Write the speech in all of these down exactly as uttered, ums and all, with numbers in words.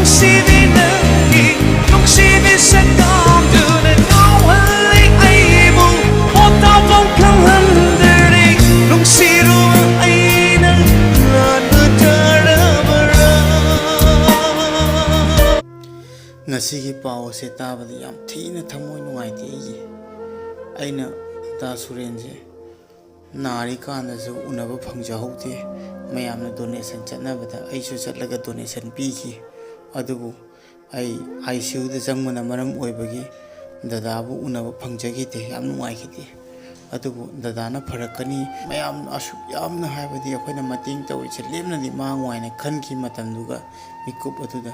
ꯅꯨꯡꯁꯤꯕꯤ ꯅꯪꯒꯤ ꯅꯨꯡꯁꯤꯕꯤ ꯁꯛꯇꯝꯗꯨꯅ ꯉꯥꯎꯍꯜꯂꯤ ꯑꯩꯕꯨ꯫ ꯄꯣꯊꯥꯐꯝ ꯈꯪꯍꯟꯗꯔꯦ꯫ ꯅꯨꯡꯁꯤꯔꯨꯕ ꯑꯩꯅ ꯂꯥꯟꯕ ꯇꯥꯔꯕ꯭ꯔꯥ? ꯉꯁꯤꯒꯤ ꯄꯥꯎ ꯑꯁꯦ ꯇꯥꯕꯗ ꯌꯥꯝ ꯊꯤꯅ ꯊꯃꯣꯏ ꯅꯨꯡꯉꯥꯏꯇꯦ ꯑꯩꯒꯤ꯫ ꯑꯩꯅ ꯗꯥ ꯁꯨꯔꯦꯟꯁꯦ ꯅꯥꯔꯤꯀꯥꯟꯗꯁꯨ ꯎꯅꯕ ꯐꯪꯖꯍꯧꯗꯦ꯫ ꯃꯌꯥꯝꯅ ꯗꯣꯅꯦꯁꯟ ꯆꯠꯅꯕꯗ ꯑꯩꯁꯨ ꯆꯠꯂꯒ ꯗꯣꯅꯦꯁꯟ ꯄꯤꯈꯤ꯫ ꯑꯗꯨꯕꯨ ꯑꯩ ꯑꯥꯏ ꯁꯤ ꯌꯨꯗ ꯆꯪꯕꯅ ꯃꯔꯝ ꯑꯣꯏꯕꯒꯤ ꯗꯗꯥꯕꯨ ꯎꯅꯕ ꯐꯪꯖꯈꯤꯗꯦ꯫ ꯌꯥꯝ ꯅꯨꯡꯉꯥꯏꯈꯤꯗꯦ꯫ ꯑꯗꯨꯕꯨ ꯗꯗꯥꯅ ꯐꯔꯛꯀꯅꯤ꯫ ꯃꯌꯥꯝ ꯑꯁꯨꯛ ꯌꯥꯝꯅ ꯍꯥꯏꯕꯗꯤ ꯑꯩꯈꯣꯏꯅ ꯃꯇꯦꯡ ꯇꯧꯔꯤꯁꯦ ꯂꯦꯝꯅꯗꯤ ꯃꯥꯡꯉꯣꯏ ꯍꯥꯏꯅ ꯈꯟꯈꯤ ꯃꯇꯝꯗꯨꯒ ꯃꯤꯀꯨꯞ ꯑꯗꯨꯗ꯫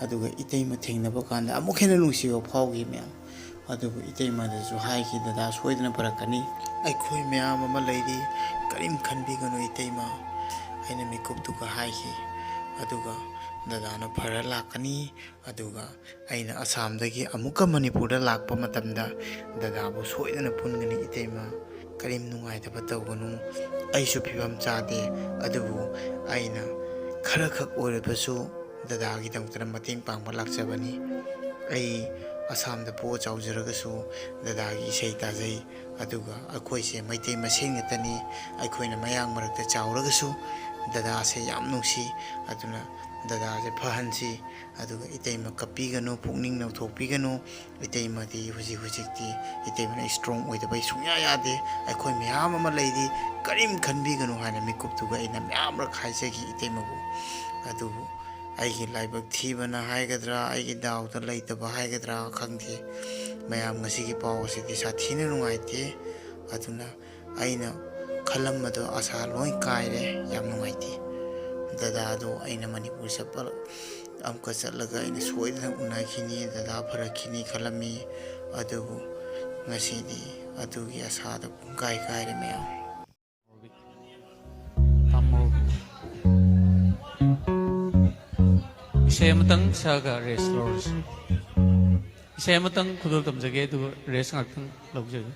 ꯑꯗꯨꯒ ꯏꯇꯩꯃ ꯊꯦꯡꯅꯕ ꯀꯥꯟꯗ ꯑꯃꯨꯛ ꯍꯦꯟꯅ ꯅꯨꯡꯁꯤꯕ ꯐꯥꯎꯈꯤ ꯃꯌꯥꯝ꯫ ꯑꯗꯨꯕꯨ ꯏꯇꯩꯃꯗꯁꯨ ꯍꯥꯏꯈꯤ, "ꯗꯗꯥ ꯁꯣꯏꯗꯅ ꯐꯔꯛꯀꯅꯤ꯫ ꯑꯩꯈꯣꯏ ꯃꯌꯥꯝ ꯑꯃ ꯂꯩꯔꯤ, ꯀꯔꯤꯝ ꯈꯟꯕꯤꯒꯅꯨ ꯏꯇꯩꯃ," ꯑꯩꯅ ꯃꯤꯀꯨꯞꯇꯨꯒ ꯍꯥꯏꯈꯤ꯫ ꯑꯗꯨꯒ ꯗꯗꯥꯅ ꯐꯔ ꯂꯥꯛꯀꯅꯤ꯫ ꯑꯗꯨꯒ ꯑꯩꯅ ꯑꯁꯥꯝꯗꯒꯤ ꯑꯃꯨꯛꯀ ꯃꯅꯤꯄꯨꯔꯗ ꯂꯥꯛꯄ ꯃꯇꯝꯗ ꯗꯗꯥꯕꯨ ꯁꯣꯏꯗꯅ ꯄꯨꯟꯒꯅꯤ ꯏꯇꯩꯃ꯫ ꯀꯔꯤꯝ ꯅꯨꯡꯉꯥꯏꯇꯕ ꯇꯧꯒꯅꯨ꯫ ꯑꯩꯁꯨ ꯐꯤꯕꯝ ꯆꯥꯗꯦ, ꯑꯗꯨꯕꯨ ꯑꯩꯅ ꯈꯔꯈꯛ ꯑꯣꯏꯔꯕꯁꯨ ꯗꯗꯥꯒꯤꯗꯃꯛꯇꯅ ꯃꯇꯦꯡ ꯄꯥꯡꯕ ꯂꯥꯛꯆꯕꯅꯤ꯫ ꯑꯩ ꯑꯁꯥꯝꯗ ꯄꯣꯛꯑ ꯆꯥꯎꯖꯔꯒꯁꯨ ꯗꯗꯥꯒꯤ ꯏꯁꯩ ꯇꯥꯖꯩ꯫ ꯑꯗꯨꯒ ꯑꯩꯈꯣꯏꯁꯦ ꯃꯩꯇꯩ ꯃꯁꯦꯟ ꯉꯥꯛꯇꯅꯤ꯫ ꯑꯩꯈꯣꯏꯅ ꯃꯌꯥꯡ ꯃꯔꯛꯇ ꯆꯥꯎꯔꯒꯁꯨ ꯗꯗꯥꯁꯦ ꯌꯥꯝ ꯅꯨꯡꯁꯤ꯫ ꯑꯗꯨꯅ ꯗꯗꯥꯁꯦ ꯐꯍꯟꯁꯤ꯫ ꯑꯗꯨꯒ ꯏꯇꯩꯃ ꯀꯞꯄꯤꯒꯅꯨ, ꯄꯨꯛꯅꯤꯡ ꯅꯧꯊꯣꯛꯄꯤꯒꯅꯨ꯫ ꯏꯇꯩꯃꯗꯤ ꯍꯧꯖꯤꯛ ꯍꯧꯖꯤꯛꯇꯤ ꯏꯇꯩꯃꯅ ꯏꯁꯇ꯭ꯔꯣꯡ ꯑꯣꯏꯗꯕꯩ ꯁꯨꯡꯌꯥ ꯌꯥꯗꯦ꯫ ꯑꯩꯈꯣꯏ ꯃꯌꯥꯝ ꯑꯃ ꯂꯩꯔꯤ, ꯀꯔꯤꯝ ꯈꯟꯕꯤꯒꯅꯨ ꯍꯥꯏꯅ ꯃꯤꯀꯨꯞꯇꯨꯒ ꯑꯩꯅ ꯃꯌꯥꯝꯔꯛ ꯍꯥꯏꯖꯈꯤ ꯏꯇꯩꯃꯕꯨ꯫ ꯑꯗꯨꯕꯨ ꯑꯩꯒꯤ ꯂꯥꯏꯕꯛ ꯊꯤꯕꯅ ꯍꯥꯏꯒꯗ꯭ꯔꯥ, ꯑꯩꯒꯤ ꯗꯥꯎꯗ ꯂꯩꯇꯕ ꯍꯥꯏꯒꯗ꯭ꯔꯥ ꯈꯪꯗꯦ꯫ ꯃꯌꯥꯝ ꯉꯁꯤꯒꯤ ꯄꯥꯎ ꯑꯁꯤꯗꯤ ꯁꯥꯊꯤꯅ ꯅꯨꯡꯉꯥꯏꯇꯦ꯫ ꯑꯗꯨꯅ ꯑꯩꯅ ꯈꯜꯂꯝꯕꯗꯣ ꯑꯁꯥ ꯂꯣꯏ ꯀꯥꯏꯔꯦ꯫ ꯌꯥꯝ ꯅꯨꯡꯉꯥꯏꯇꯦ꯫ ꯗꯗꯥꯗꯣ ꯑꯩꯅ ꯃꯅꯤꯄꯨꯔ ꯆꯠꯄ ꯑꯃꯨꯛꯀ ꯆꯠꯂꯒ ꯑꯩꯅ ꯁꯣꯏꯗꯅ ꯎꯅꯈꯤꯅꯤ, ꯗꯗꯥ ꯐꯔꯛꯈꯤꯅꯤ ꯈꯜꯂꯝꯃꯤ꯫ ꯑꯗꯨꯕꯨ ꯉꯁꯤꯗꯤ ꯑꯗꯨꯒꯤ ꯑꯁꯥꯗꯣ ꯄꯨꯡꯀꯥꯏ ꯀꯥꯏꯔꯦ ꯃꯌꯥꯝ꯫ ꯊꯝꯃꯣ꯫ ꯏꯁꯩ ꯑꯃꯇꯪ ꯁꯛꯑꯒ ꯔꯦꯁ ꯂꯧꯔꯁꯤ꯫ ꯏꯁꯩ ꯑꯃꯇꯪ ꯈꯨꯗꯣꯜ ꯇꯝꯖꯒꯦ, ꯑꯗꯨꯒ ꯔꯦꯁ ꯉꯥꯛꯇꯪ ꯂꯧꯖꯒꯦ꯫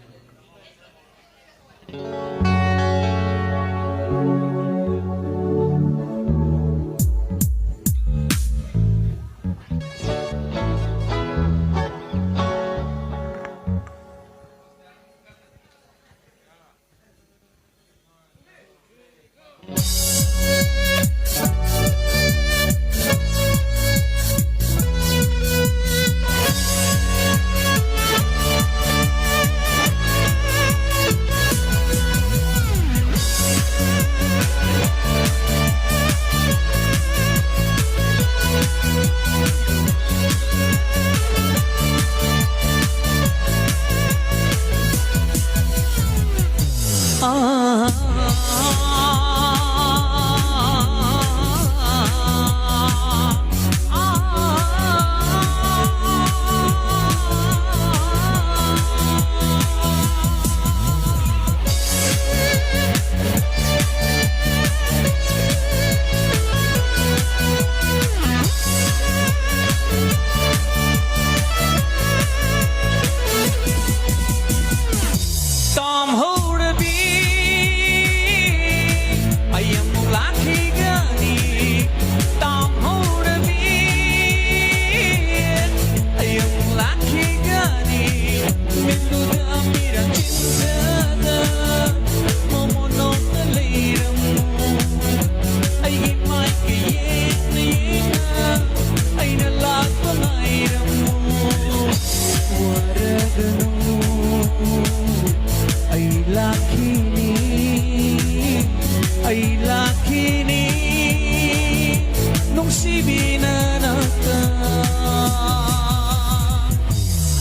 ꯅꯨꯡꯁꯤꯕꯤꯅ ꯅꯪꯇ꯫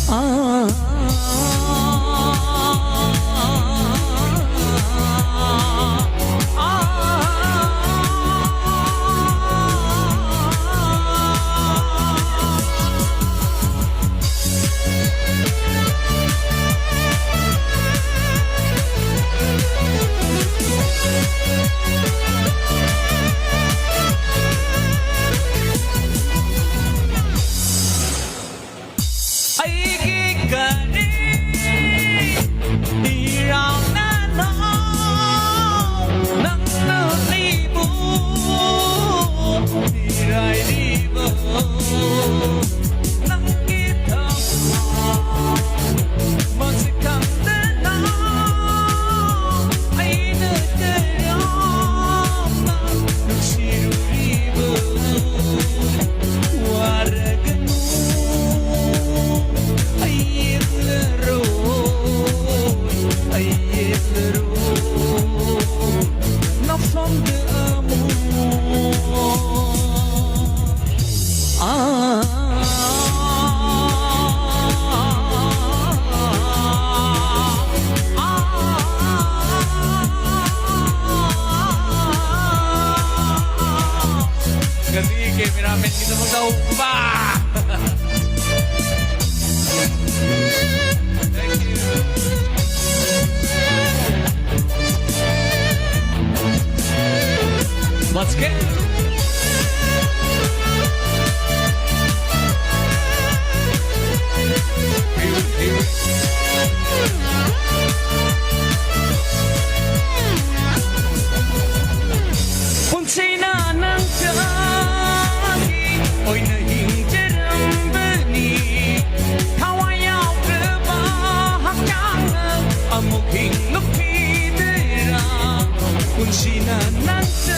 ꯑꯥ꯫ ꯑꯩꯒꯤ ꯀꯔꯤ ꯏꯔꯥꯡꯅꯅꯣ ꯅꯪꯅ ꯑꯩꯕꯨ ꯃꯤꯔꯥꯏꯔꯤꯕ? ꯅꯪꯒꯤ ꯊꯃꯣꯏ ꯃꯁꯛ ꯈꯪꯗꯅ ꯑꯩꯅ ꯀꯔꯝꯅ ꯅꯨꯡꯁꯤꯔꯨꯔꯤꯕ? ꯋꯥꯔꯒꯅꯨ, ꯑꯩ ꯌꯦꯠꯂꯔꯣꯏ, ꯑꯩ ꯌꯦꯠꯂꯔꯣꯏ꯫ ꯅꯐꯝꯗ ꯑꯃꯨꯛ꯫ ꯑꯥ꯫ Kasi cameraman kita magkaupa. Thank you. Let's get it. ꯄꯨꯟꯁꯤꯅ ꯅꯪꯇꯒꯤ ꯑꯣꯏꯅ ꯍꯤꯡꯖꯔꯝꯕꯅꯤ꯫ ꯊꯋꯥꯏ ꯌꯥꯎꯗ꯭ꯔꯕ ꯍꯛꯆꯥꯡꯅ ꯑꯃꯨꯛ ꯍꯤꯡꯂꯛꯈꯤꯗꯣꯏꯔꯥ? ꯄꯨꯟꯁꯤꯅ ꯅꯪꯇ